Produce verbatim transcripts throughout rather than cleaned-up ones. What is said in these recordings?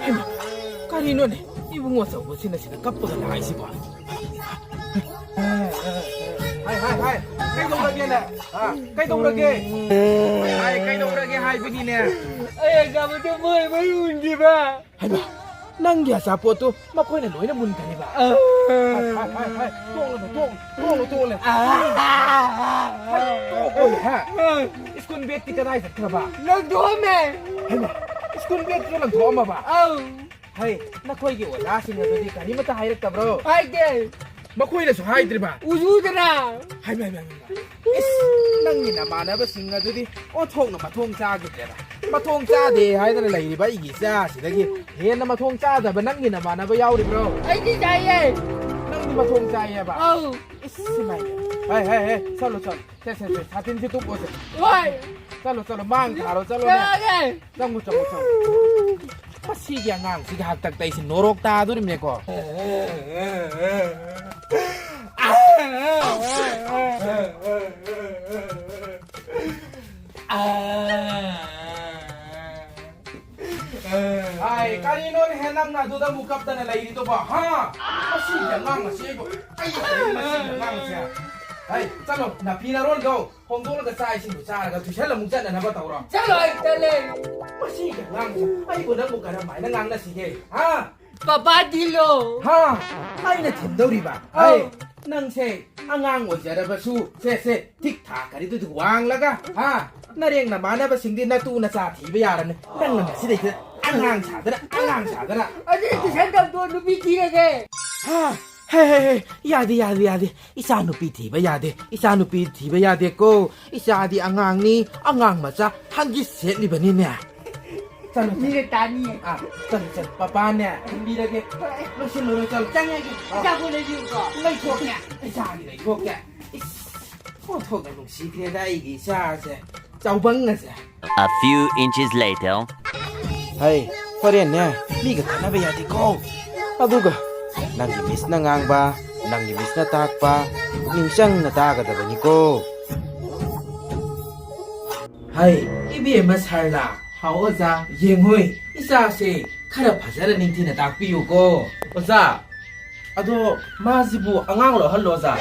ꯍꯩꯃꯥ, ꯀꯔꯤꯅꯣꯅꯦ? ꯏꯕꯨꯡꯉꯣ ꯑꯆꯧꯕꯁꯤꯅ ꯁꯤꯗ ꯀꯞꯄꯒ ꯂꯥꯛꯏꯁꯤꯕꯣ? ꯍꯥꯏ, ꯍꯥꯏ, ꯍꯥꯏ, ꯀꯩꯗꯧꯔꯒꯦꯅꯦ? ꯍꯥ? ꯀꯩꯗꯧꯔꯒꯦ? ꯍꯥꯏ, ꯀꯩꯗꯧꯔꯒꯦ ꯍꯥꯏꯕꯅꯤꯅꯦ? ꯑꯩ ꯑꯆꯥꯄꯣꯠꯇꯣ ꯃꯣꯏ ꯃꯣꯏ ꯎꯟꯈꯤꯕ꯫ ꯍꯩꯃꯥ, ꯅꯪꯒꯤ ꯑꯆꯥꯄꯣꯠꯇꯨ ꯃꯈꯣꯏꯅ ꯂꯣꯏꯅ ꯃꯨꯟꯈ꯭ꯔꯦꯕ? ꯑꯥ꯫ ꯍꯥꯏ, ꯍꯥꯏ, ꯍꯥꯏ, ꯍꯥꯏ, ꯇꯣꯛꯂꯣ, ꯇꯣꯛꯂꯣ, ꯇꯣꯛꯂꯣ, ꯇꯣꯛꯂꯣ꯫ ꯑꯥ꯫ ꯍꯥꯏ, ꯇꯣꯛꯑꯣ, ꯍꯥ? ꯑꯥ꯫ ꯁ꯭ꯀꯨꯜ ꯕꯦꯒꯇꯤ ꯀꯗꯥꯏ ꯆꯠꯈ꯭ꯔꯕ? ꯂꯪꯊꯣꯛꯑꯝꯃꯦ꯫ ꯍꯩꯃꯥ, ꯁ꯭ꯀꯨꯜ ꯕꯦꯒꯇꯨ ꯂꯪꯊꯣꯛꯑꯝꯃꯕ? ꯑꯧ꯫ ꯍꯩ, ꯅꯈꯣꯏꯒꯤ ꯑꯣꯖꯥꯁꯤꯡ ꯑꯗꯨꯗꯤ ꯀꯔꯤꯃꯠꯇ ꯍꯥꯏꯔꯛꯇꯕ꯭ꯔꯣ? ꯍꯥꯏꯗꯦ꯫ ꯃꯈꯣꯏꯅꯁꯨ ꯍꯥꯏꯗ꯭ꯔꯤꯕ? ꯎꯖꯨꯗꯅ꯫ ꯍꯥꯏꯃ, ꯍꯥꯏꯃ, ꯍꯥꯏꯃ꯫ ꯏꯁ, ꯅꯪꯒꯤ ꯅꯃꯥꯟꯅꯕꯁꯤꯡ ꯑꯗꯨꯗꯤ ꯑꯣꯟꯊꯣꯛꯅ ꯃꯊꯣꯡ ꯆꯥꯈꯤꯗ꯭ꯔꯦꯗ꯫ ꯃꯊꯣꯡ ꯆꯥꯗꯦ ꯍꯥꯏꯗꯅ ꯂꯩꯔꯤꯕ ꯑꯩꯒꯤ ꯏꯆꯥꯁꯤꯗꯒꯤ ꯍꯦꯟꯅ ꯃꯊꯣꯡ ꯆꯥꯗꯕ ꯅꯪꯒꯤ ꯅꯃꯥꯟꯅꯕ ꯌꯥꯎꯔꯤꯕ꯭ꯔꯣ? ꯑꯩꯗꯤ ꯆꯥꯏꯌꯦ꯫ ꯅꯪꯗꯤ ꯃꯊꯣꯡ ꯆꯥꯏꯌꯦꯕ? ꯑꯧ꯫ ꯏꯁ, ꯁꯤꯃꯥꯏꯅ꯫ ꯍꯥꯏ, ꯍꯥꯏ, ꯍꯥꯏ, ꯆꯠꯂꯣ, ꯆꯠꯂꯣ꯫ ꯁꯦ, ꯁꯦ, ꯁꯦ, ꯁꯥꯇꯤꯟꯁꯦ ꯇꯨꯞꯄꯣꯁꯦ꯫ ꯍꯣꯏ꯫ ꯆꯠꯂꯣ, ꯆꯠꯂꯣ, ꯃꯥꯡ ꯊꯥꯔꯣ, ꯆꯠꯂꯣꯅꯦ꯫ ꯆꯠꯂꯒꯦ꯫ ꯆꯪꯉꯨ, ꯆꯪꯉꯨ, ꯆꯪꯉꯨ꯫ ꯃꯁꯤꯒꯤ ꯑꯉꯥꯡꯁꯤꯒꯤ ꯍꯥꯛꯇꯛꯇ ꯑꯩꯁꯦ ꯅꯣꯔꯣꯛ ꯇꯥꯗꯣꯔꯤꯕꯅꯦꯀꯣ꯫ ꯍꯥꯏ, ꯀꯔꯤꯅꯣꯅꯦꯍꯦ ꯅꯪꯅ ꯑꯗꯨꯗ ꯑꯃꯨꯛ ꯀꯞꯇꯅ ꯂꯩꯔꯤꯗꯨꯕꯣ, ꯍꯥ? ꯃꯁꯤꯒꯤ ꯑꯉꯥꯡ ꯑꯁꯤ ꯑꯩꯕꯨ, ꯑꯩ ꯃꯁꯤꯒꯤ ꯑꯉꯥꯡꯁꯦ꯫ ꯍꯥꯏ, ꯆꯠꯂꯣ, ꯅꯥꯐꯤ ꯅꯔꯣꯟꯗꯣ ꯍꯣꯡꯗꯣꯛꯂꯒ ꯆꯥꯛ ꯏꯁꯤꯡꯗꯨ ꯆꯥꯔꯒ ꯇꯨꯏꯁꯟ ꯑꯃꯨꯛ ꯆꯠꯅꯅꯕ ꯇꯧꯔꯣ꯫ ꯆꯠꯂꯣ, ꯑꯩ ꯇꯜꯂꯦ꯫ ꯃꯁꯤꯒꯤ ꯑꯉꯥꯡꯁꯦ ꯑꯩꯕꯨ ꯅꯪꯕꯨ ꯀꯔꯝꯍꯥꯏꯅ ꯉꯥꯡꯅꯁꯤꯒꯦ, ꯍꯥ? ꯄꯄꯥ ꯊꯤꯜꯂꯣ꯫ ꯍꯥ? ꯑꯩꯅ ꯊꯤꯟꯗꯧꯔꯤꯕ? ꯑꯧ꯫ ꯍꯩ, ꯅꯪꯁꯦ ꯑꯉꯥꯡ ꯑꯣꯏꯖꯔꯕꯁꯨ, ꯁꯦ, ꯁꯦ, ꯊꯤꯛ ꯊꯥꯛ ꯀꯔꯤꯗꯨꯗꯤ ꯋꯥꯡꯂꯒ, ꯍꯥ? ꯅꯔꯦꯡ ꯅꯃꯥꯟꯅꯕꯁꯤꯡꯗꯤ ꯅꯇꯨ ꯅꯆꯥ ꯊꯤꯕ ꯌꯥꯔꯅꯤ꯫ ꯅꯪꯅ ꯃꯁꯤꯗꯩꯁꯤꯗ ꯑꯉꯥꯡ ꯁꯥꯗꯅ, ꯑꯉꯥꯡ ꯁꯥꯗꯅ꯫ ꯑꯗꯨꯗꯤ ꯇꯨꯏꯁꯟ ꯇꯝꯊꯣꯛꯑ ꯅꯨꯄꯤ ꯊꯤꯔꯒꯦ꯫ ꯍꯥ? ꯍꯦ, ꯍꯦ, ꯍꯦ, ꯌꯥꯗꯦ, ꯌꯥꯗꯦ, ꯌꯥꯗꯦ꯫ ꯏꯆꯥ ꯅꯨꯄꯤ ꯊꯤꯕ ꯌꯥꯗꯦ꯫ ꯏꯆꯥ ꯅꯨꯄꯤ ꯊꯤꯕ ꯌꯥꯗꯦꯀꯣ꯫ ꯏꯆꯥꯗꯤ ꯑꯉꯥꯡꯅꯤ, ꯑꯉꯥꯡ ꯃꯆꯥ ꯍꯪꯒꯤꯠ ꯁꯦꯠꯂꯤꯕꯅꯤꯅꯦ꯫ ꯆꯠꯂꯣ, ꯆꯠꯂꯣ꯫ ꯃꯤꯅ ꯇꯥꯅꯤꯌꯦ꯫ ꯑꯥ, ꯆꯠꯂꯣ, ꯆꯠꯂꯣ꯫ ꯄꯄꯥꯅꯦ, ꯊꯤꯟꯕꯤꯔꯒꯦ꯫ ꯍꯣꯏ꯫ ꯂꯣꯏꯁꯤꯜꯂꯨꯔꯣ, ꯆꯠꯂꯣ꯫ ꯆꯪꯉꯒꯦ꯫ ꯑꯥ꯫ ꯑꯆꯥꯄꯣꯠ ꯂꯩꯕꯤꯌꯨꯀꯣ꯫ ꯂꯩꯊꯣꯛꯀꯦ꯫ ꯏꯆꯥꯒꯤ ꯂꯩꯊꯣꯛꯀꯦ꯫ ꯏꯁ, ꯑꯣꯟꯊꯣꯛꯅ ꯅꯨꯡꯁꯤꯈ꯭ꯔꯦꯗ ꯑꯩꯒꯤ ꯏꯆꯥꯁꯦ꯫ ꯆꯥꯎꯕꯪ ꯑꯁꯦ꯫ A few inches later. ꯍꯩ, ꯍꯣꯔꯦꯟꯅꯦ ꯃꯤꯒ ꯈꯠꯅꯕ ꯌꯥꯗꯦꯀꯣ꯫ ꯑꯗꯨꯒ ꯅꯪꯒꯤ ꯃꯤꯁꯅ ꯉꯥꯡꯕ, ꯅꯪꯒꯤ ꯃꯤꯁꯅ ꯇꯥꯛꯄ ꯄꯨꯛꯅꯤꯡ ꯆꯪꯅ ꯇꯥꯒꯗꯕꯅꯤꯀꯣ꯫ ꯍꯩ, ꯏꯕꯦꯝꯃ ꯁꯔꯂꯥ꯫ ꯍꯥꯎ, ꯑꯣꯖꯥ꯫ ꯌꯦꯡꯉꯨꯏ, ꯏꯆꯥꯁꯦ ꯈꯔ ꯐꯖꯅ ꯅꯤꯡꯊꯤꯅ ꯇꯥꯛꯄꯤꯌꯨꯀꯣ꯫ ꯑꯣꯖꯥ, ꯑꯗꯣ ꯃꯥꯁꯤꯕꯨ ꯑꯉꯥꯡꯂꯣ ꯑꯍꯜꯂꯣ, ꯑꯣꯖꯥ?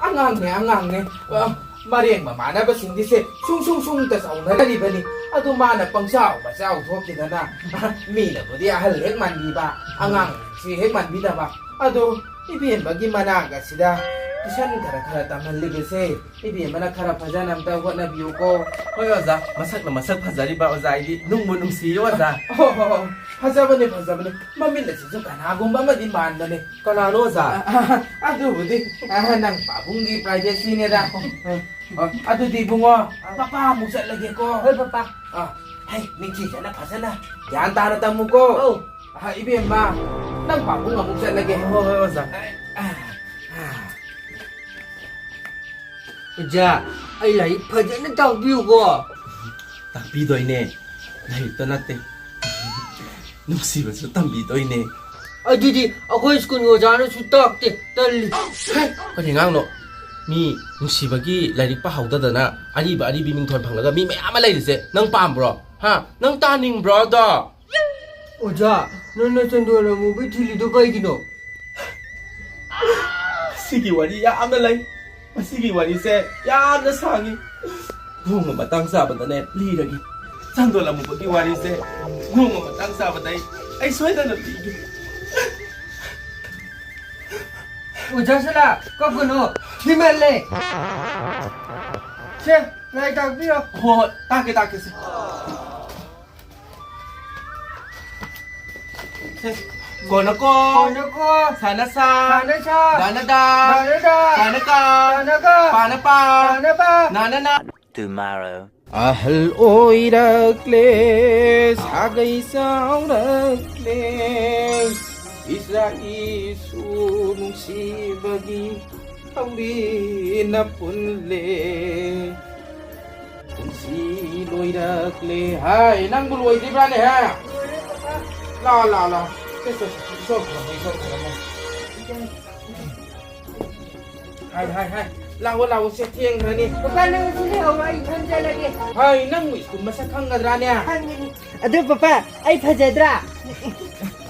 ꯑꯉꯥꯡꯅꯦ, ꯑꯉꯥꯡꯅꯦ꯫ ꯑ, ꯃꯔꯦꯡ ꯃꯃꯥꯟꯅꯕꯁꯤꯡꯗꯤꯁꯦ ꯁꯨꯡ ꯁꯨꯡ ꯁꯨꯡꯇ ꯆꯥꯎꯅꯔꯤꯕꯅꯤ꯫ ꯑꯗꯨ ꯃꯥꯅ ꯄꯪꯆꯥꯎ ꯃꯆꯥꯎ ꯊꯣꯛꯈꯤꯗꯅ, ꯃꯤꯅꯕꯨꯗꯤ ꯑꯍꯜ ꯍꯦꯛ ꯃꯥꯟꯕꯤꯕ, ꯑꯉꯥꯡꯁꯤ ꯍꯦꯛ ꯃꯥꯟꯕꯤꯗꯕ꯫ ꯑꯗꯣ ꯏꯕꯦꯝꯕꯒꯤ ꯃꯅꯥꯛ ꯑꯁꯤꯗ ꯇꯨꯏꯁꯟ ꯈꯔ ꯈꯔ ꯇꯝꯍꯜꯂꯤꯕꯁꯦ, ꯏꯕꯦꯝꯕꯅ ꯈꯔ ꯐꯖꯅ ꯑꯝꯇ ꯍꯣꯠꯅꯕꯤꯌꯨꯀꯣ꯫ ꯍꯣꯏ ꯑꯣꯖꯥ, ꯃꯁꯛꯅ ꯃꯁꯛ ꯐꯖꯔꯤꯕ ꯑꯣꯖꯥ, ꯑꯩꯗꯤ ꯅꯨꯡꯕꯨ ꯅꯨꯡꯁꯤꯌꯦ ꯑꯣꯖꯥ꯫ ꯍꯣ, ꯍꯣ, ꯍꯣ꯫ ꯐꯖꯕꯅꯦ, ꯐꯖꯕꯅꯦ꯫ ꯃꯃꯤꯠ ꯑꯁꯤꯁꯨ ꯀꯅꯥꯒꯨꯝꯕ ꯑꯃꯗꯤ ꯃꯥꯟꯕꯅꯦ꯫ ꯀꯅꯥꯅꯣ ꯑꯣꯖꯥ? ꯑ, ꯑ, ꯑꯗꯨꯕꯨꯗꯤ, ꯑ, ꯅꯪ ꯄꯥꯕꯨꯡꯒꯤ privacyꯅꯦꯗ꯫ ꯑ, ꯑꯗꯨꯗꯤ ꯏꯕꯨꯡꯉꯣ, ꯄꯄꯥ ꯑꯃꯨꯛ ꯆꯠꯂꯒꯦꯀꯣ꯫ ꯍꯣꯏ, ꯄꯄꯥ꯫ ꯑ, ꯍꯩ, ꯅꯤꯡꯊꯤꯖꯅ ꯐꯖꯅ ꯒ꯭ꯌꯥꯟ ꯇꯥꯅ ꯇꯝꯃꯨꯀꯣ꯫ ꯑꯧ꯫ ꯑ, ꯏꯕꯦꯝꯃ, ꯅꯪ ꯄꯥꯕꯨꯡ ꯑꯃꯨꯛ ꯆꯠꯂꯒꯦ꯫ ꯍꯣꯏ, ꯍꯣꯏ, ꯑꯣꯖꯥ꯫ ꯑ, ꯑ, ꯑ꯫ ꯑꯣꯖꯥ, ꯑꯩ ꯂꯥꯏꯔꯤꯛ ꯐꯖꯅ ꯇꯥꯛꯄꯤꯌꯨꯀꯣ꯫ ꯇꯥꯛꯄꯤꯗꯣꯏꯅꯦ, ꯂꯥꯏꯔꯤꯛꯇ ꯅꯠꯇꯦ꯫ ꯅꯨꯡꯁꯤꯕꯁꯨ ꯇꯝꯕꯤꯗꯣꯏꯅꯦ꯫ ꯑꯗꯨꯗꯤ ꯑꯩꯈꯣꯏ ꯁ꯭ꯀꯨꯜꯒꯤ ꯑꯣꯖꯥꯅꯁꯨ ꯇꯥꯛꯇꯦ, ꯇꯜꯂꯤ꯫ ꯍꯦ, ꯀꯔꯤ ꯑꯉꯥꯡꯅꯣ? ꯃꯤ ꯅꯨꯡꯁꯤꯕꯒꯤ ꯂꯥꯏꯔꯤꯛ ꯄꯥꯍꯧꯗꯗꯅ ꯑꯔꯤꯕ ꯑꯔꯤꯕꯤ ꯃꯤꯡꯊꯣꯟ ꯐꯪꯂꯒ ꯃꯤ ꯃꯌꯥꯝ ꯑꯃ ꯂꯩꯔꯤꯁꯦ ꯅꯪ ꯄꯥꯝꯕ꯭ꯔꯣ? ꯍꯥ? ꯅꯪ ꯇꯥꯅꯤꯡꯕ꯭ꯔꯣ ꯑꯗꯣ? ꯑꯣꯖꯥ, ꯅꯪꯅ ꯆꯟꯗꯣꯟ ꯑꯃꯨꯕꯤ ꯊꯤꯜꯂꯤꯗꯣ ꯀꯩꯒꯤꯅꯣ? ꯁꯤꯒꯤ ꯋꯥꯔꯤ ꯌꯥꯝꯅ ꯂꯩ꯫ ꯃꯁꯤꯒꯤ ꯋꯥꯔꯤꯁꯦ ꯌꯥꯝꯅ ꯁꯥꯡꯉꯤ꯫ ꯅꯣꯡꯃ ꯃꯇꯥꯡ ꯆꯥꯕꯗꯅꯦ ꯂꯤꯔꯒꯦ꯫ ꯆꯟꯗꯣꯟ ꯑꯃꯨꯕꯒꯤ ꯋꯥꯔꯤꯁꯦ ꯅꯣꯡꯃ ꯃꯇꯥꯡ ꯆꯥꯕꯗ ꯑꯩ, ꯑꯩ ꯁꯣꯏꯗꯅ ꯂꯤꯒꯦ꯫ ꯑꯣꯖꯥ ꯁꯂꯥ, ꯀꯞꯀꯅꯨ, ꯊꯤꯃꯜꯂꯦ꯫ ꯁꯦ, ꯂꯥꯏ ꯇꯥꯛꯄꯤꯔꯣ꯫ ꯍꯣꯏ, ꯍꯣꯏ, ꯇꯥꯛꯀꯦ, ꯇꯥꯛꯀꯦ, ꯁꯦ꯫ ꯁꯦ, ꯀꯣꯅꯀꯣ꯫ ꯀꯣꯅꯀꯣ꯫ ꯁꯥꯅꯁꯥ꯫ ꯁꯥꯅꯁꯥ꯫ ꯗꯥꯅꯗꯥ꯫ ꯗꯥꯅꯗꯥ꯫ ꯀꯥꯅꯀꯥ꯫ ꯀꯥꯅꯀꯥ꯫ ꯄꯥꯅꯄꯥ꯫ ꯄꯥꯅꯄꯥ꯫ ꯅꯥꯅꯅꯥ꯫ Tomorrow. ꯑꯍꯜ ꯑꯣꯏꯔꯛꯂꯦ, ꯁꯥꯒꯩ ꯆꯥꯎꯔꯛꯂꯦ, ꯏꯆꯥ ꯏꯁꯨ ꯅꯨꯡꯁꯤꯕꯒꯤ ꯊꯧꯔꯤꯅ ꯄꯨꯜꯂꯦ꯫ ꯄꯨꯟꯁꯤ ꯂꯣꯏꯔꯛꯂꯦ꯫ ꯍꯥꯏ, ꯅꯪꯕꯨ ꯂꯣꯏꯗ꯭ꯔꯤꯕ꯭ꯔꯥꯅꯦ, ꯍꯦ? ꯂꯥꯛꯑꯣ, ꯂꯥꯛꯑꯣ, ꯂꯥꯛꯑꯣ꯫ ꯁꯦ, ꯁꯦ, ꯁꯦ, ꯏꯁꯣꯔ ꯈꯨꯔꯨꯝꯃꯣ, ꯏꯁꯣꯔ ꯈꯨꯔꯨꯝꯃꯣ꯫ ꯍꯥꯏ, ꯍꯥꯏ, ꯍꯥꯏ꯫ ꯂꯥꯛꯑꯣ, ꯂꯥꯛꯑꯣ, ꯁꯦ ꯊꯦꯡꯈ꯭ꯔꯅꯤ꯫ ꯄꯄꯥ, ꯅꯪ ꯑꯁꯤ ꯂꯩꯍꯧꯔꯣ, ꯑꯩ ꯊꯝꯖꯜꯂꯒꯦ꯫ ꯍꯥꯏ, ꯅꯪꯕꯨ ꯁ꯭ꯀꯨꯜ ꯃꯁꯛ ꯈꯪꯒꯗ꯭ꯔꯥꯅꯦ? ꯈꯪꯒꯅꯤ꯫ ꯑꯗꯨ ꯄꯄꯥ, ꯑꯩ ꯐꯖꯗ꯭ꯔꯥ?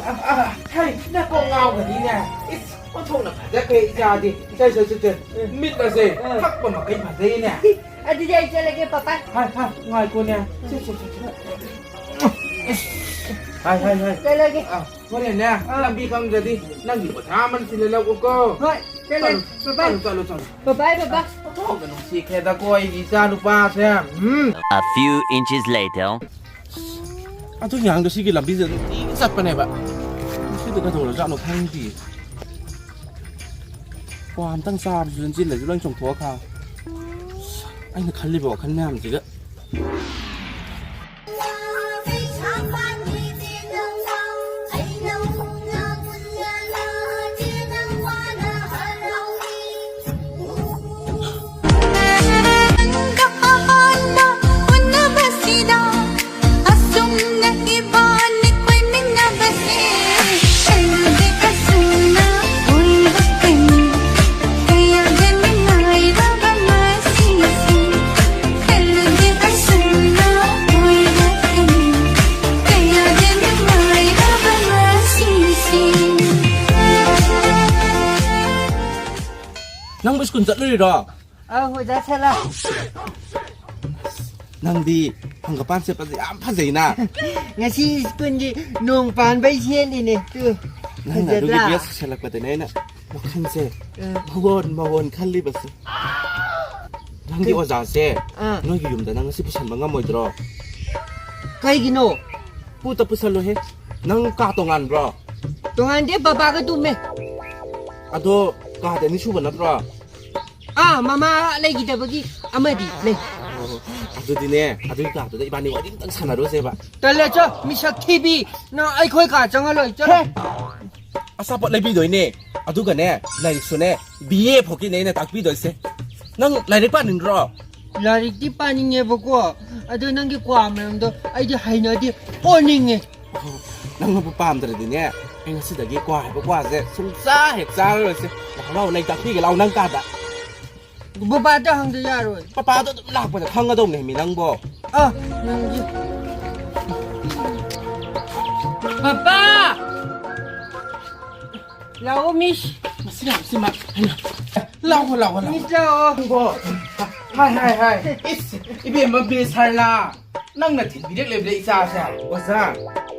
ꯑ, ꯑ, ꯍꯥꯏ, ꯅꯀꯣꯛ ꯉꯥꯎꯒꯅꯤꯅꯦ꯫ ꯏꯁ, ꯑꯣꯟꯊꯣꯛꯅ ꯐꯖꯈ꯭ꯔꯦ ꯏꯆꯥꯗꯤ꯫ ꯁꯦ, ꯁꯦ, ꯁꯦ, ꯁꯦ꯫ ꯃꯤꯠ ꯑꯁꯦ ꯑ꯫ ꯊꯛꯄ ꯃꯈꯩ ꯐꯖꯩꯅꯦ꯫ ꯑꯗꯨꯗꯤ ꯑꯩ ꯆꯠꯂꯒꯦ, ꯄꯄꯥ꯫ ꯍꯥꯏ, ꯍꯥꯏ, ꯉꯥꯏꯈꯣꯅꯦ꯫ ꯁꯦ, ꯁꯦ, ꯁꯦ, ꯁꯦ꯫ ꯍꯥꯏ, ꯍꯥꯏ, ꯍꯥꯏ꯫ ꯆꯠꯂꯒꯦ꯫ ꯑ, ꯍꯣꯔꯦꯟꯅꯦ, ꯑꯥ꯫ ꯂꯝꯕꯤ ꯈꯪꯗ꯭ꯔꯗꯤ ꯅꯪꯒꯤ ꯑꯣꯖꯥ ꯑꯃꯅ ꯊꯤꯜꯍꯜꯂꯛꯎꯀꯣ꯫ ꯍꯣꯏ, ꯆꯠꯂꯦ꯫ ꯆꯠꯂꯨ, ꯕꯥꯏ ꯕꯥꯏ꯫ ꯆꯠꯂꯨ, ꯆꯠꯂꯨ, ꯆꯠꯂꯨ꯫ ꯕꯥꯏ ꯕꯥꯏ, ꯕꯥꯏ ꯕꯥꯏ꯫ ꯑꯣꯟꯊꯣꯛꯅ ꯅꯨꯡꯁꯤꯈ꯭ꯔꯦꯗꯀꯣ ꯑꯩꯒꯤ ꯏꯆꯥ ꯅꯨꯄꯥꯁꯦ꯫ ꯎꯝ꯫ A few inches later. ꯑꯗꯨ ꯌꯥꯡꯗꯣ ꯁꯤꯒꯤ ꯂꯝꯕꯤꯁꯤꯗ ꯅꯨꯡꯇꯤꯒꯤ ꯆꯠꯄꯅꯦꯕ꯫ ꯁꯤꯗ ꯀꯩꯗꯧꯔꯖꯥꯠꯅꯣ ꯈꯪꯗꯦ꯫ ꯀ꯭ꯋꯥ ꯑꯝꯇꯪ ꯆꯥꯕꯁꯨ ꯆꯤꯜꯂꯁꯨ ꯂꯣꯏ ꯆꯣꯡꯊꯣꯛꯑ ꯈꯥ꯫ ꯑꯩꯅ ꯈꯜꯂꯤꯕ ꯋꯥꯈꯜ ꯃꯌꯥꯝꯁꯤꯒ꯫ ꯑꯁꯨꯝꯅ ꯏꯕꯥꯅꯤ ꯀꯣꯏꯃꯤꯟꯅꯕꯁꯦ ꯈꯜꯂꯨꯗꯦ ꯑꯁꯨꯝꯅ ꯑꯣꯏꯔꯛꯀꯅꯤ꯫ ꯀꯌꯥꯗ ꯅꯨꯡꯉꯥꯏꯔꯕ ꯉꯁꯤꯁꯦ꯫ ꯈꯜꯂꯨꯗꯦ ꯑꯁꯨꯝꯅ ꯑꯣꯏꯔꯛꯀꯅꯤ꯫ ꯀꯌꯥꯗ ꯅꯨꯡꯉꯥꯏꯔꯕ ꯉꯁꯤꯁꯦ꯫ ꯅꯪꯕꯨ ꯁ꯭ꯀꯨꯜ ꯆꯠꯂꯨꯔꯤꯔꯣ? ꯑꯧ, ꯑꯣꯖꯥ ꯁꯂꯥ꯫ ꯅꯪꯗꯤ ꯍꯪꯒꯄꯥꯟ ꯁꯦꯠꯄꯁꯦ ꯌꯥꯝ ꯐꯖꯩꯅ꯫ ꯉꯁꯤ ꯁ꯭ꯀꯨꯜꯒꯤ ꯅꯣꯡ ꯄꯥꯟꯕꯩ ꯁꯦꯠꯂꯤꯅꯦ꯫ ꯇꯨ, ꯅꯪꯅ ꯑꯗꯨꯒꯤ ꯐꯖꯗ꯭ꯔꯥ? ꯗ꯭ꯔꯦꯁ ꯁꯦꯠꯂꯛꯄꯗꯅꯦ ꯑꯩꯅ ꯋꯥꯈꯜꯁꯦ ꯑ꯫ ꯃꯑꯣꯟ ꯃꯑꯣꯟ ꯈꯜꯂꯤꯕꯁꯦ꯫ ꯅꯪꯒꯤ ꯀꯩ? ꯑꯣꯖꯥꯁꯦ ꯑꯥ꯫ ꯅꯣꯏꯒꯤ ꯌꯨꯝꯗ ꯅꯪ ꯉꯁꯤ ꯄꯨꯁꯟꯕ ꯉꯝꯃꯣꯏꯗ꯭ꯔꯣ? ꯀꯩꯒꯤꯅꯣ? ꯄꯨꯇ ꯄꯨꯁꯜꯂꯨꯍꯦ꯫ ꯅꯪ ꯀꯥ ꯇꯣꯉꯥꯟꯕ꯭ꯔꯣ? ꯇꯣꯉꯥꯟꯗꯦ, ꯕꯕꯥꯒ ꯇꯨꯝꯃꯦ꯫ ꯑꯗꯣ ꯀꯥꯗꯤ ꯑꯅꯤ ꯁꯨꯕ ꯅꯠꯇ꯭ꯔꯣ? ꯑꯥ, ꯃꯃꯥ ꯂꯩꯈꯤꯗꯕꯒꯤ ꯑꯃꯗꯤ ꯂꯩ꯫ ꯑꯣ, ꯑꯗꯨꯗꯤꯅꯦ, ꯑꯗꯨꯒꯤ ꯀꯥꯗꯨꯗ ꯏꯕꯥꯅꯤ ꯋꯥꯔꯤ ꯑꯝꯇꯪ ꯁꯥꯟꯅꯔꯨꯁꯦꯕ꯫ ꯇꯜꯂꯦ, ꯆꯣ, ꯃꯤꯁꯛ ꯊꯤꯕꯤ꯫ ꯅꯪ ꯑꯩꯈꯣꯏ ꯀꯥ ꯆꯪꯍꯜꯂꯣꯏ, ꯆꯠꯂꯣ꯫ ꯍꯦ! ꯑꯆꯥꯄꯣꯠ ꯂꯩꯕꯤꯗꯣꯏꯅꯦ꯫ ꯑꯗꯨꯒꯅꯦ, ꯂꯥꯏꯔꯤꯛꯁꯨꯅꯦ, ꯕꯤ ꯑꯦ ꯐꯥꯎꯀꯤꯅꯦ ꯑꯩꯅ ꯇꯥꯛꯄꯤꯗꯣꯏꯁꯦ꯫ ꯅꯪ ꯂꯥꯏꯔꯤꯛ ꯄꯥꯅꯤꯡꯗ꯭ꯔꯣ? ꯂꯥꯏꯔꯤꯛꯇꯤ ꯄꯥꯅꯤꯡꯉꯦꯕꯀꯣ, ꯑꯗꯣ ꯅꯪꯒꯤ ꯀ꯭ꯋꯥ ꯃꯔꯝꯗꯣ ꯑꯩꯗꯤ ꯍꯩꯅꯗꯦ, ꯑꯣꯅꯤꯡꯉꯦ꯫ ꯑꯣ, ꯅꯪꯅꯕꯨ ꯄꯥꯝꯗ꯭ꯔꯗꯤꯅꯦ, ꯉꯁꯤꯗꯒꯤ ꯀ꯭ꯋꯥ ꯍꯥꯏꯕ ꯀ꯭ꯋꯥꯁꯦ ꯁꯨꯡꯆꯥ ꯍꯦꯛ ꯆꯥꯔꯔꯣꯏꯁꯦ꯫ ꯂꯥꯛꯑꯣ, ꯂꯥꯛꯑꯣ, ꯅꯪ ꯇꯥꯛꯄꯤꯒꯦ, ꯂꯥꯛꯑꯣ, ꯅꯪ ꯀꯥꯗ꯫ ꯕꯕꯥꯗ ꯍꯪꯗ ꯌꯥꯔꯣꯏ꯫ ꯄꯄꯥꯗꯣ ꯑꯗꯨꯝ ꯂꯥꯛꯄꯗ ꯈꯪꯒꯗꯧꯅꯦ ꯃꯤ ꯅꯪꯕꯣ꯫ ꯑ, ꯅꯪꯒꯤ꯫ ꯄꯄꯥ! ꯂꯥꯛꯑꯣ, ꯃꯤꯁ꯫ ꯃꯁꯤ ꯌꯥꯝ ꯁꯤ ꯃꯥ-, ꯍꯩꯃꯥ꯫ ꯂꯥꯛꯑꯣ, ꯂꯥꯛꯑꯣ, ꯂꯥꯛꯑꯣ꯫ ꯃꯤꯁ ꯂꯥꯛꯑꯣ꯫ ꯅꯪꯕꯣ꯫ ꯍꯥꯏ, ꯍꯥꯏ, ꯍꯥꯏ꯫ ꯏꯁ, ꯏꯕꯦꯝꯃ ꯕꯦꯁꯥꯔꯂꯥ꯫ ꯅꯪꯅ ꯊꯤꯟꯕꯤꯔꯛꯂꯤꯕꯗꯤ ꯏꯆꯥꯁꯦ꯫ ꯑꯣꯖꯥ,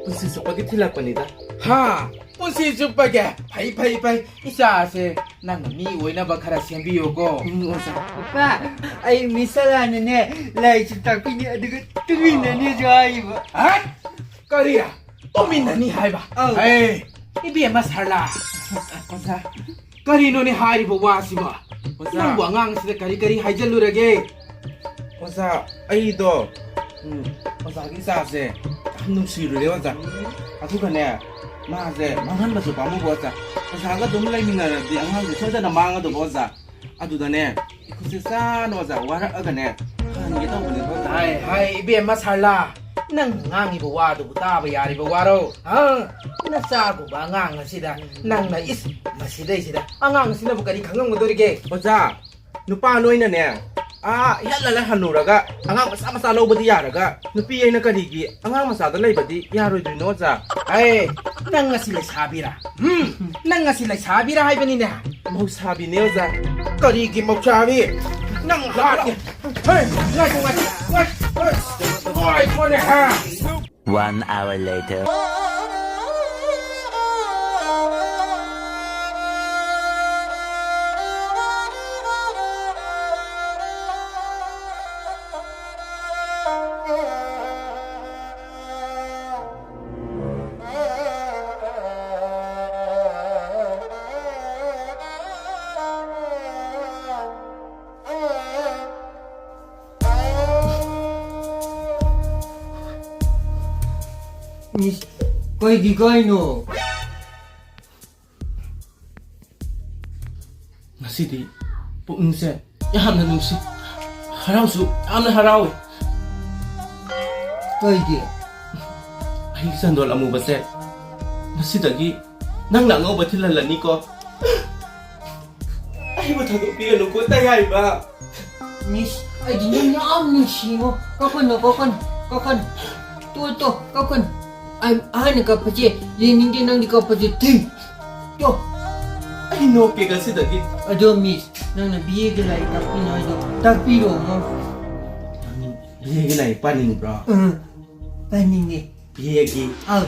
ꯄꯨꯟꯁꯤ ꯆꯨꯞꯄꯒꯤ ꯊꯤꯜꯂꯛꯄꯅꯤꯗ꯫ ꯍꯥ? ꯄꯨꯟꯁꯤ ꯆꯨꯞꯄꯒꯤ? ꯐꯩ, ꯐꯩ, ꯐꯩ꯫ ꯏꯆꯥꯁꯦ ꯅꯪꯅ ꯃꯤ ꯑꯣꯏꯅꯕ ꯈꯔ ꯁꯦꯝꯕꯤꯌꯨꯀꯣ꯫ ꯎꯝ, ꯑꯣꯖꯥ꯫ ꯄꯄꯥ, ꯑꯩ ꯃꯤꯁ ꯁꯂꯥꯅꯅꯦ ꯂꯥꯏꯔꯤꯛꯁꯨ ꯇꯥꯛꯄꯤꯅꯤ, ꯑꯗꯨꯒ ꯇꯨꯃꯤꯟꯅꯅꯤꯁꯨ ꯍꯥꯏꯔꯤꯕ꯫ ꯍꯥ? ꯀꯔꯤ? ꯇꯨꯃꯤꯟꯅꯅꯤ ꯍꯥꯏꯕ? ꯑꯧ꯫ ꯑꯦ, ꯏꯕꯦꯝꯃ ꯁꯔꯂꯥ꯫ ꯑꯣꯖꯥ꯫ ꯀꯔꯤꯅꯣꯅꯦ ꯍꯥꯏꯔꯤꯕ ꯋꯥꯁꯤꯕꯣ? ꯑꯣꯖꯥ꯫ ꯅꯪꯕꯨ ꯑꯉꯥꯡꯁꯤꯗ ꯀꯔꯤ ꯀꯔꯤ ꯍꯥꯏꯖꯜꯂꯨꯔꯒꯦ? ꯑꯣꯖꯥ, ꯑꯩꯗꯣ, ꯎꯝ, ꯑꯣꯖꯥꯒꯤ ꯏꯆꯥꯁꯦ ꯌꯥꯝ ꯅꯨꯡꯁꯤꯔꯨꯔꯦ, ꯑꯣꯖꯥ꯫ ꯑꯗꯨꯒꯅꯦ, ꯃꯥꯁꯦ ꯃꯥꯡꯍꯟꯕꯁꯨ ꯄꯥꯝꯃꯨꯕ, ꯑꯣꯖꯥ꯫ ꯑꯣꯖꯥꯒ ꯑꯗꯨꯝ ꯂꯩꯃꯤꯟꯅꯔꯗꯤ ꯑꯉꯥꯡꯁꯦ ꯁꯣꯏꯗꯅ ꯃꯥꯡꯒꯗꯧꯕ, ꯑꯣꯖꯥ꯫ ꯑꯗꯨꯗꯅꯦ, ꯏꯈꯨꯠꯁꯦ ꯆꯥꯅ, ꯑꯣꯖꯥ, ꯋꯥꯔꯛꯑꯒꯅꯦ ꯐꯍꯟꯒꯦ ꯇꯧꯕꯅꯦꯕ, ꯑꯣꯖꯥ꯫ ꯍꯥꯏ, ꯍꯥꯏ, ꯏꯕꯦꯝꯃ ꯁꯔꯂꯥ, ꯅꯪ ꯉꯥꯡꯉꯤꯕ ꯋꯥꯗꯨꯕꯨ ꯇꯥꯕ ꯌꯥꯔꯤꯕ ꯋꯥꯔꯣ? ꯍꯥ? ꯅꯆꯥꯒꯨꯝꯕ ꯑꯉꯥꯡ ꯑꯁꯤꯗ ꯅꯪꯅ, ꯏꯁ, ꯃꯁꯤꯗꯩꯁꯤꯗ ꯑꯉꯥꯡ ꯑꯁꯤꯅꯕꯨ ꯀꯔꯤ ꯈꯪꯉꯝꯒꯗꯧꯔꯤꯒꯦ? ꯑꯣꯖꯥ, ꯅꯨꯄꯥ ꯅꯣꯏꯅꯅꯦ, ꯑꯥ, ꯏꯍꯜ ꯍꯜꯂ ꯍꯟꯅꯨꯔꯒ ꯑꯉꯥꯡ ꯃꯆꯥ ꯃꯆꯥ ꯂꯧꯕꯗꯤ ꯌꯥꯔꯒ, ꯅꯨꯄꯤ ꯑꯩꯅ ꯀꯔꯤꯒꯤ ꯑꯉꯥꯡ ꯃꯆꯥꯗ ꯂꯩꯕꯗꯤ ꯌꯥꯔꯣꯏꯗꯣꯏꯅꯣ, ꯑꯣꯖꯥ? ꯑꯦ, ꯅꯪ ꯉꯁꯤ ꯂꯩꯁꯥꯕꯤꯔꯥ? ꯎꯝ, ꯅꯪ ꯉꯁꯤ ꯂꯩꯁꯥꯕꯤꯔꯥ ꯍꯥꯏꯕꯅꯤꯅꯦ꯫ ꯃꯍꯧꯁꯥꯕꯤꯅꯦ, ꯑꯣꯖꯥ꯫ ꯀꯔꯤꯒꯤ ꯃꯍꯧꯁꯥꯕꯤ? ꯅꯪ ꯍꯥꯠꯀꯦ꯫ ꯍꯦ, ꯉꯥꯏꯈꯣ, ꯉꯥꯏꯈꯣ, ꯉꯥꯏꯈꯣ, ꯉꯥꯏꯈꯣ꯫ ꯉꯥꯏꯈꯣꯅꯦ, ꯍꯥ? One hour later. ꯃꯤꯁ, ꯀꯩꯒꯤ ꯀꯥꯏꯅꯣ? ꯉꯁꯤꯗꯤ ꯄꯨꯛꯅꯤꯡꯁꯦ ꯌꯥꯝꯅ ꯅꯨꯡꯁꯤ, ꯍꯔꯥꯎꯁꯨ ꯌꯥꯝꯅ ꯍꯔꯥꯎꯋꯦ꯫ ꯀꯩꯒꯤ? ꯑꯩꯒꯤ ꯆꯟꯗꯣꯜ ꯑꯃꯨꯕꯁꯦ ꯉꯁꯤꯗꯒꯤ ꯅꯪꯅ ꯑꯉꯧꯕ ꯊꯤꯜꯍꯜꯂꯅꯤꯀꯣ꯫ ꯑꯩꯕꯨ ꯊꯥꯗꯣꯛꯄꯤꯒꯅꯨꯀꯣ, ꯇꯌꯥꯏꯃ꯫ ꯃꯤꯁ, ꯑꯩꯗꯤ ꯅꯪ ꯌꯥꯝ ꯅꯨꯡꯁꯤꯉꯣ꯫ ꯀꯞꯀꯅꯨ, ꯀꯞꯀꯅꯨ, ꯀꯞꯀꯅꯨ꯫ ꯇꯣ, ꯇꯣ, ꯀꯞꯀꯅꯨ꯫ ꯑꯩ, ꯑꯍꯟꯅ ꯀꯞꯄꯁꯦ ꯌꯦꯡꯅꯤꯡꯗꯦ, ꯅꯪꯗꯤ ꯀꯞꯄꯁꯦ ꯊꯤꯡ꯫ ꯇꯣ꯫ ꯑꯩ ꯅꯣꯛꯀꯦ ꯉꯁꯤꯗꯒꯤ꯫ ꯑꯗꯣ ꯃꯤꯁ, ꯅꯪꯅ ꯕꯤ ꯑꯦꯒꯤ ꯂꯥꯏꯔꯤꯛ ꯇꯥꯛꯄꯤꯅꯣ ꯍꯥꯏꯗꯣ ꯇꯥꯛꯄꯤꯔꯣꯉꯣ꯫ ꯅꯪ ꯕꯤ ꯑꯦꯒꯤ ꯂꯥꯏꯔꯤꯛ ꯄꯥꯅꯤꯡꯕ꯭ꯔꯣ? ꯎꯝ, ꯄꯥꯅꯤꯡꯉꯦ꯫ ꯕꯤ ꯑꯦꯒꯤ ꯑꯥ꯫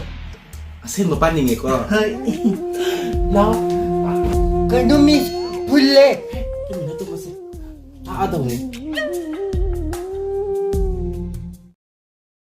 ꯑꯁꯦꯡꯕ ꯄꯥꯅꯤꯡꯉꯦꯀꯣ꯫ ꯍꯣꯏ꯫ ꯂꯥꯎ꯫ ꯀꯩꯅꯣ ꯃꯤꯁ, ꯐꯨꯜꯂꯦ꯫ ꯇꯨꯃꯤꯟꯅ ꯇꯨꯝꯃꯁꯦ꯫ ꯇꯥꯛꯑꯗꯧꯅꯦ꯫